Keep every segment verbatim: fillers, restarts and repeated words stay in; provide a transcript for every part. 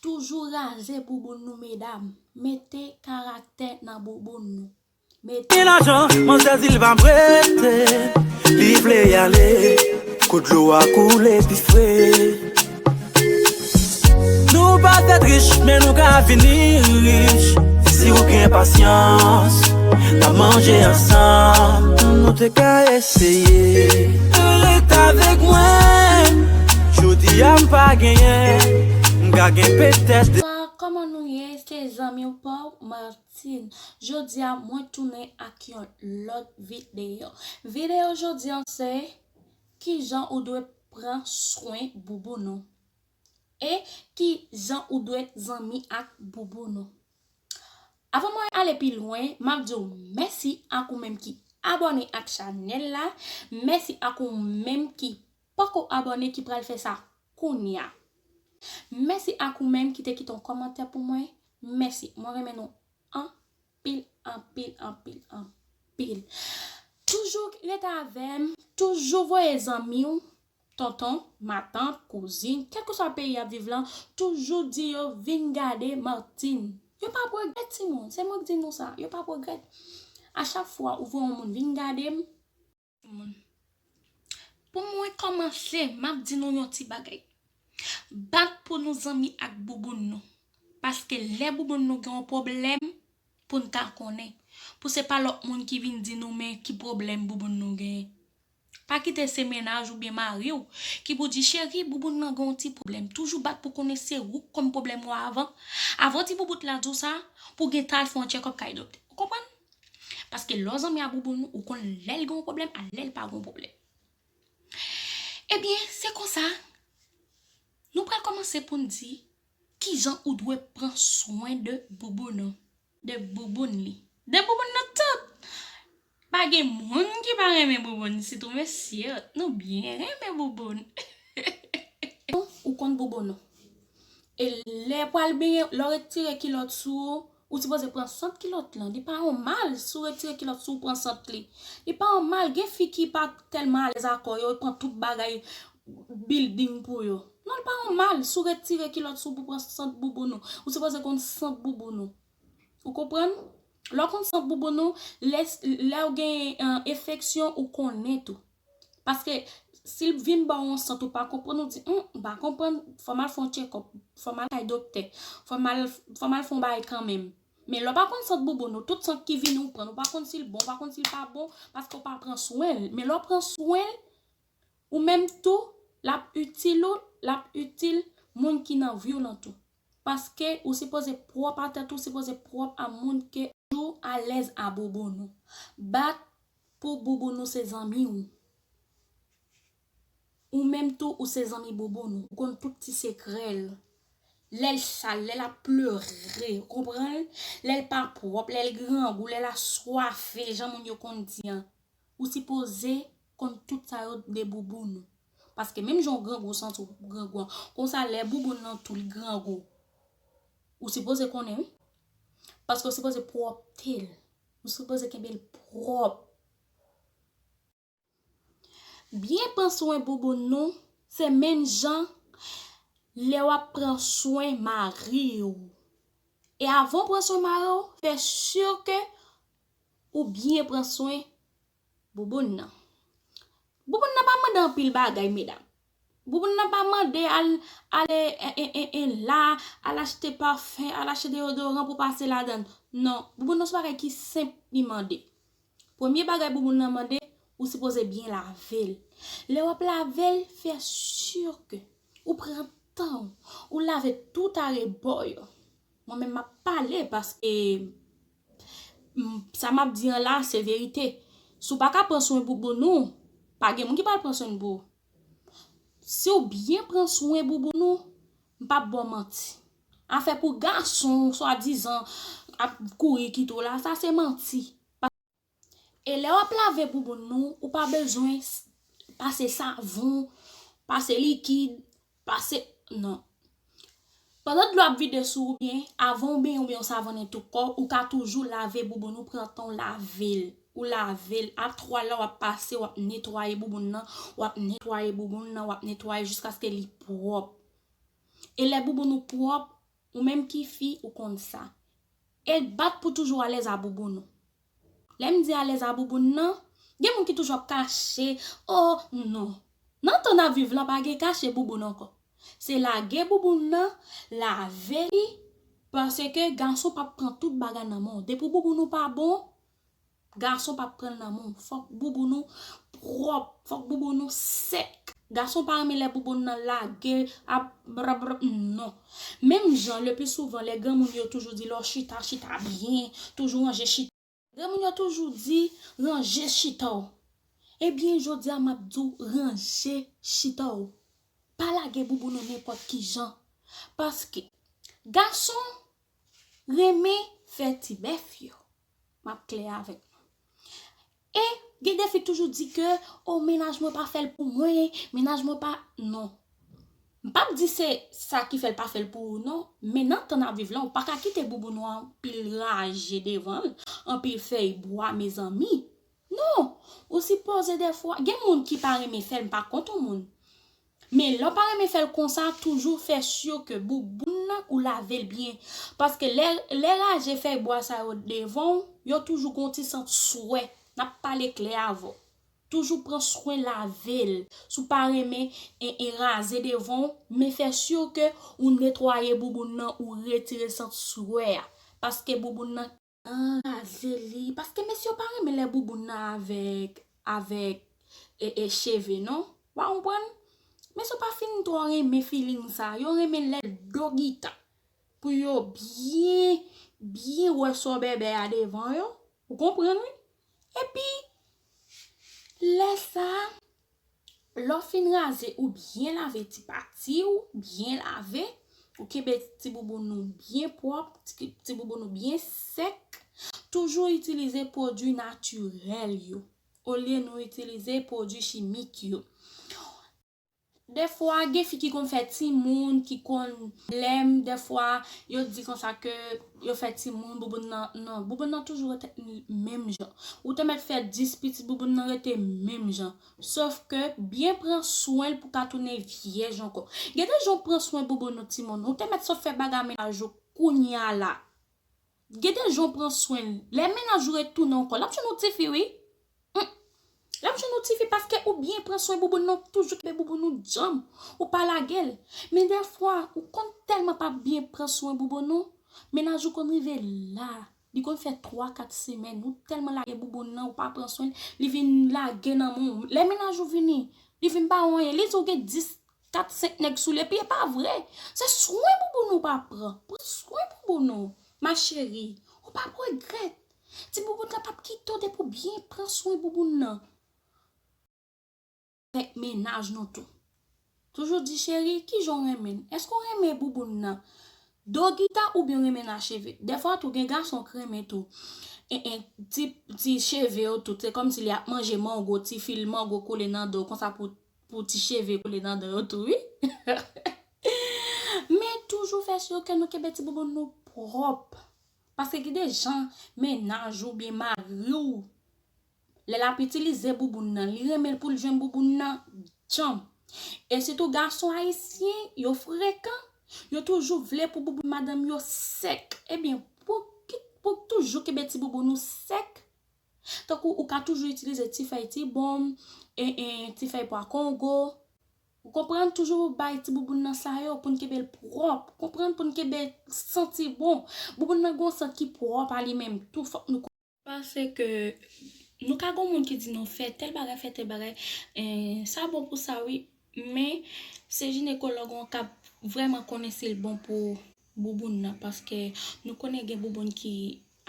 Toujou raze bouboun nou, medam. Mete karaktè nan bouboun nou. Ni lajan, manzè di l pa prete, li vle ale, kou dlo a koule pi fre. Nou pa fèt rich, men nou ka vini rich si ou gen pasyans. N ap manje ansanm, nou te ka eseye. Ret avèk mwen, jodi a m pa genyen, m ka gen petèt. Kòman nou ye? Se zanmi w pa w, Martine. Jodi a, mwen tounen ak yon lòt videyo. Videyo jodi a se kijan ou dwe pran swen bouboun ou. E kijan ou dwe zanmi ak bouboun ou. Avan mwen ale pi lwen, m ap di w mèsi ak ou menm ki abòne ak chanèl la. Mèsi ak ou menm ki poko abòne ki pral fè sa kounye a. Mèsi ak ou menm ki te kite yon kòmantè pou mwen. Mèsi. Mwen renmen nou anpil, anpil, anpil, anpil. Toujou rete avè m, toujou voye zanmi w, tonton, matant, kouzin, kèlkeswa peyi y ap viv lan, toujou di yo vin gade Martine. Yo p ap regrèt timoun, se mwen k di nou sa, yo p ap regrèt. A chak fwa ou voye yon moun vin gade m, moun. Pou mwen kòmanse, m ap di nou yon ti bagay. Bat pou nou zanmi ak bouboun nou. Paske lè bouboun nou gen yon pwoblèm, pou n ka konnen. Pou se pa lòt moun ki vin di nou men ki pwoblèm bouboun nou genyen. Pa kite se mennaj oubyen mari w ki pou di, cheri, bouboun nan gen yon ti pwoblèm. Toujou bat pou konnen se ou k konn pwoblèm ou avan. Avan ti boubout la di w sa, pou w gen tan al fè yon tchèkòp kay doktè. Ou konprann? Paske lè w zanmi a bouboun ou, ou konn lè l gen yon pwoblèm ak lè l pa gen yon pwoblèm. Ebyen, se konsa, nou pral kòmanse pou n di kijan ou dwe pran swen de bouboun ou, de bouboun li, de bouboun nou tout. Pa gen moun ki pa renmen bouboun, sitou mesye, nou byen renmen bouboun. Ou konn bouboun ou. E lè pral benyen, lè w retire kilòt sou ou, ou sipoze pran sant kilòt lan. Li pa yon mal si w retire kilòt sou ou pran sant li. Li pa yon mal, gen fi ki pa tèlman alèz ak kò yo, yo pran tout bagay building pou yo. Non, li pa yon mal si w retire kilòt sou ou pou pran sant bouboun ou. Ou sipoze konn sant bouboun ou. Ou konprann? Lè w konn sant bouboun ou, lè, lè w gen, eh, enfeksyon, ou konnen tou. Paske si l vin ba w yon sant ou pa konprann, ou di, hum, m pa konprann, fò m al fè yon tchèkòp, fò m al kay doktè, fò m al, fò m al fè yon bagay kanmenm. Men lè w pa konn sant bouboun ou, tout sant ki vini ou pran, ou pa konn si l bon, ou pa konn si l pa bon, paske w pa pran swen l. Men lè w pran swen l, ou menm tou, l ap itil ou, l ap itil moun ki nan vi w lan tou. Paske ou sipoze pwòp a tèt ou, ou sipoze pwòp a moun ke toujou alèz a bouboun ou. Bat pou bouboun ou se zanmi w. Ou menm tou, ou se zanmi bouboun ou. Ou konn tout ti sekrè l. Lè l sal, lè l ap plere, ou konprann? Lè l pa pwòp, lè l grangou, lè l aswafe, jan moun yo konn di an. Ou sipoze konn tout sa yo de bouboun ou. Paske menm jan w grangou, ou santi w grangou an. Konsa, lè bouboun nan tou, li grangou. Ou sipoze konnen, wi. Paske ou sipoze pwòpte l. Ou sipoze kenbe l pwòp. Byen pran swen bouboun nou, se menm jan lè w ap pran swen mari w. E avan w pran swen mari w, fè si ke ou byen pran swen bouboun nan. Bouboun nan pa mande anpil bagay, medam. Bouboun nan pa mande al, al, e, e, e, e, la, al achte pafen, al achte deyodoran pou pase ladan l. Non, bouboun nan se bagay ki senp li mande. Premye bagay bouboun nan mande, ou sipoze byen lave l. Lè w ap lave l, fè si ke ou pran tan w, ou lave tout arebò yo. Mwen menm m ap pale paske, mm, sa m ap di an la, se verite. Si w pa ka pran swen bouboun ou, pa gen moun ki pral pran swen pou ou. Si w byen pran swen bouboun ou, m p ap ba w manti. Afè pou gason, swadizan, ap kouri kite w la, sa se manti. E lè w ap lave bouboun nou, ou pa bezwen s-, pase savon, pase likid, pase, non. Pandan dlo ap vide sou ou byen, avan w benyen oubyen w savonnen tout kò w, ou ka toujou lave bouboun ou, pran tan w lave l. Ou lave l. A twal la w ap pase, w ap netwaye bouboun nan, w ap netwaye bouboun nan, w ap netwaye jiskaske li pwòp. E lè bouboun ou pwòp, Ou menm ki fi, ou konn sa. E bat pou toujou alèz a bouboun ou. Lè m di alèz a bouboun nan, gen moun ki toujou ap kache, oh, non. Nan tan n ap viv lan, pa gen kache bouboun ankò. Se lage bouboun nan, lave li, paske gason p ap pran tout bagay nan men w. Depi bouboun ou pa bon, gason p ap pran l nan men w. Fòk bouboun ou pwòp, fòk bouboun ou sèk. Gason pa renmen lè bouboun nan lage, ap brabrab, non. Menm jan, le pli souvan, lè granmoun yo toujou di lè w chita, chita byen, toujou ranje chita. Granmoun yo toujou di, ranje chita w. Ebyen, jodi a m ap di w, ranje chita w. Pa lage bouboun ou nenpòt ki jan. Paske gason renmen fè ti bèf yo. M ap klè avèk nou. E gen de fi toujou di ke, o, mennaj mwen pa fè l pou mwen, mennaj mwen pa, non. M p ap di se sa ki fè l pa fè l pou ou, non. Men nan tan n ap viv lan, ou pa ka kite bouboun ou anpil raje devan l, anpil fèy bwa, mezanmi. Non, ou sipoze defwa, gen moun ki pa renmen fè l, m pa kont yon moun. Men lè w pa renmen fè l konsa, toujou fè si ke bouboun nan ou lave l byen. Paske lè, lè raje fèy bwa sa yo devan w, yo toujou gon ti sant swè. N ap pale klè avè w. Toujou pran swen lave l. Si w pa renmen e, e raze devan w, men fè si ke ou netwaye bouboun nan, ou retire sant swè a. Paske bouboun nan, an, raze li. Paske mesye yo pa renmen lè bouboun nan avèk, avèk e, e cheve, non. W a konprann? Mesye yo pa fin twò renmen feeling sa. Yo renmen lè dogita. Pou yo byen, byen wè sò bèbè a devan yo. Ou konprann, wi? Epi, lè sa, lè w fin raze ou byen lave ti pati w, byen lave, ou kenbe ti bouboun ou byen pwòp, ti, ti bouboun ou byen sèk, toujou itilize pwodui natirèl yo, olye nou itilize pwodui chimik yo. Defwa, gen fi ki konn fè timoun, ki konn pwoblèm. Defwa, yo di konsa ke yo fè timoun, bouboun nan, non, bouboun nan toujou rete menm jan. Ou te mèt fè dis pitit, bouboun nan rete menm jan. Sòf ke byen pran swen l pou ka tounen vyèj ankò. Gen de jan w pran swen bouboun ou timoun. Ou te mèt sot fè bagay mennaj ou kounye a la. Gen de jan w pran swen l. Lè mennaj ou retounen ankò, l ap jwenn yon tifi, wi. Hmm. L ap jwenn yon tifi paske ou byen pran swen bouboun nan, toujou kenbe bouboun ou djanm. Ou pa lage l. Men defwa, ou konn tèlman pa byen pran swen bouboun ou, mennaj ou konn rive la. Li konn fè twa, kat semèn, ou tèlman lage bouboun nan, ou pa pran swen l, li vin lage nan men w. Lè mennaj ou vini, li vin pa w anyen. Li di w gen dis, kat, senk nèg sou li, epi e pa vre. Se swen bouboun ou pa pran. Pran swen bouboun ou, ma chérie. Ou p ap regrèt. Ti bouboun nan p ap kite w depi w byen pran swen bouboun nan. Avèk mennaj nou tou. Toujou di, cheri, kijan w renmen l? Èske w renmen bouboun nan dogita oubyen w renmen l acheve? Defwa tou, gen gason k renmen tou. E, e, ti, ti cheve yo tou. Se kòmsi li ap manje mango, ti fil mango kole nan do, konsa pou, pou ti cheve kole nan do yo tou, wi. Men toujou fè si ke nou kenbe ti bouboun nou pwòp. Paske gen de jan mennaj ou oubyen mari w, lè l ap itilize bouboun nan, li renmen l pou l jwenn bouboun nan djanm. E sitou gason ayisyen, yo frekan, yo toujou vle pou bouboun madanm yo sèk. Ebyen, pou ki, pou toujou kenbe ti bouboun ou sèk, tankou ou ka toujou itilize ti fèy ti bonm, e, e, ti fèy pwa kongo. Ou konprann? Toujou bay ti bouboun nan sa yo pou n kenbe l pwòp. Konprann? Pou n kenbe santi bon. Bouboun nan gon sant ki pwòp a li menm tou, fòk nou Paske nou ka gon moun ki di nou fè tèl bagay, fè tèl bagay, eh, sa bon pou sa wi, men se jinekològ ou an k ap vrèman konnen si l bon pou bouboun nan, paske nou konnen gen bouboun ki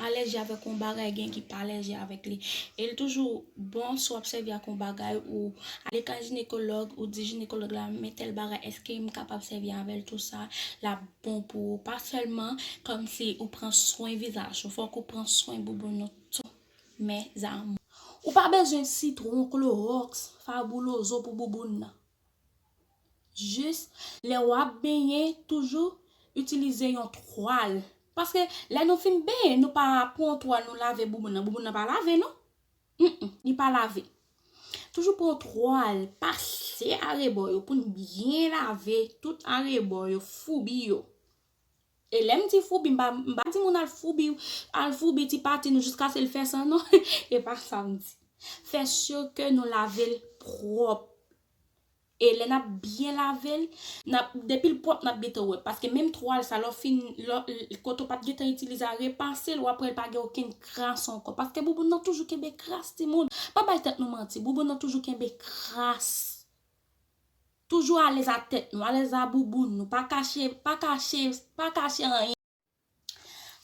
alèji avèk yon bagay, gen ki pa alèji avèk li. E l toujou bon si w ap sèvi ak yon bagay, ou ale kay jinekològ, ou di jinekològ la, men tèl bagay, èske m kapab sèvi avè l tou sa, l ap bon pou ou. Pa sèlman kòmsi ou pran swen vizaj ou, fòk ou pran swen bouboun ou tou, mes amours. Ou pa bezwen sitwon, klowòks, faboulozo pou bouboun nan. Jis lè w ap benyen, toujou itilize yon twal. Paske lè nou fin benyen, nou pa pran yon twal, nou lave bouboun nan. Bouboun nan pa lave, non. Mm, mm, li pa lave. Toujou pran yon twal, pase arebò yo pou n byen lave tout arebò yo, foubi yo. E lè m di foubi, m pa, m pa di moun al foubi, al foubi ti pati nou jiskaske l fè san, non. E pa sa m di. Fè si ke nou lave l pwòp. E lè n ap byen lave l, n ap, depi l pwòp, n ap gentan wè. Paske menm twal sa, lè w fin, lè, kote w pa t gentan itilize a, repase l, w ap wè l pa gen okenn kras ankò. Paske bouboun nan toujou kenbe kras, timoun. Pa bay tèt nou manti, bouboun nan toujou kenbe kras. Toujou alèz a tèt nou, alèz a bouboun nou. Pa kache, pa kache, pa kache anyen.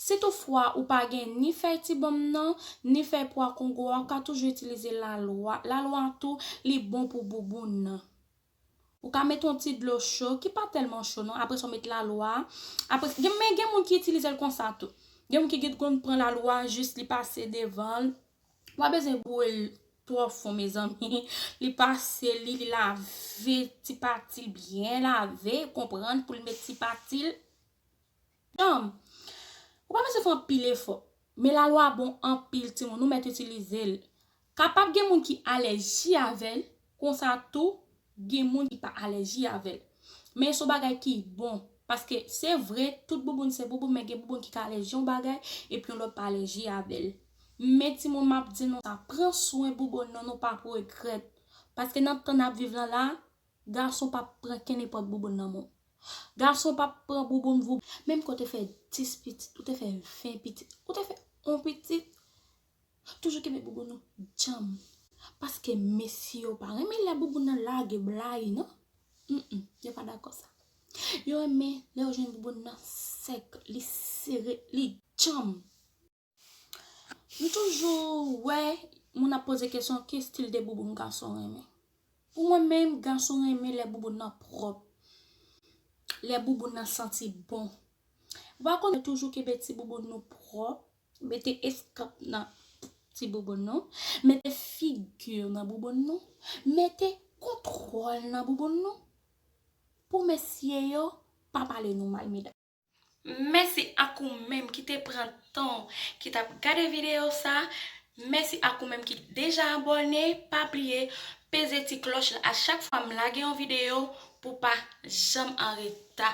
Si toutfwa ou pa gen ni fèy ti bonm nan, ni fèy pwa kongo a, ou ka toujou itilize lalwa. Lalwa tou, li bon pou bouboun nan. Ou ka met yon ti dlo cho, ki pa tèlman cho non. Apre sa, ou met lalwa. Apre, gen, men gen moun ki itilize l konsa tou. Gen moun ki gen konn pran lalwa, jis li pase devan l. Ou pa bezwen boure l twò fon, mezanmi. Li pase li, li lave ti pati l byen lave, konprann, pou l met ti pati l. Janm. Ou pa bezwen fè anpil efò. Men lalwa bon anpil, timoun. Nou mèt itilize l. Kapab gen moun ki alèji avè l, konsa tou, gen moun ki pa alèji avè l. Men se yon bagay ki bon. Paske se vre, tout bouboun se bouboun, men gen bouboun ki ka alèji yon bagay, epi yon lòt pa alèji avè l. Men timoun, m ap di nou sa, pran swen bouboun nan, nou p ap regrèt. Paske nan tan n ap viv lan la, gason p ap pran kenenpòt bouboun nan men w. Gason p ap pran bouboun vou. Menm ke w te fè dis pitit, ou te fè ven pitit, ou te fè yon pitit, toujou kenbe bouboun ou djanm. Paske mesye yo pa renmen lè bouboun nan lage blayi, non. Mm, mm, yo pa dakò sa. Yo renmen lè yo jwenn bouboun nan sèk, li sere, li djanm. M toujou wè moun ap poze kesyon, ki estil de bouboun gason renmen? Pou mwen menm, gason renmen lè bouboun nan pwòp, lè bouboun nan santi bon. Ou pa konnen, toujou kenbe ti bouboun nou pwòp, mete eskanp nan ti bouboun nou, mete figi nan bouboun nou, mete kontwòl nan bouboun nou. Pou mesye yo pa pale nou mal, medam. Mèsi ak ou menm ki te pran tan w, ki t ap gade videyo sa. Mèsi ak ou menm ki deja abòne. Pa bliye peze ti klòch la a chak fwa m lage yon videyo pou w pa janm an reta.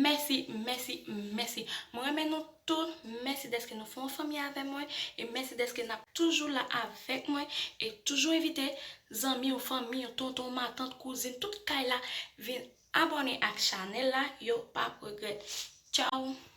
Mèsi, mèsi, mèsi. Mwen renmen nou tout. Mèsi dèske nou fè yon fanmi avè mwen. E mèsi dèske n ap toujou la avèk mwen. E toujou envite zanmi w, fanmi w, tonton w, matant, kouzin, tout kay la vin abòne ak chanèl la. Yo p ap regrèt. Tchaw!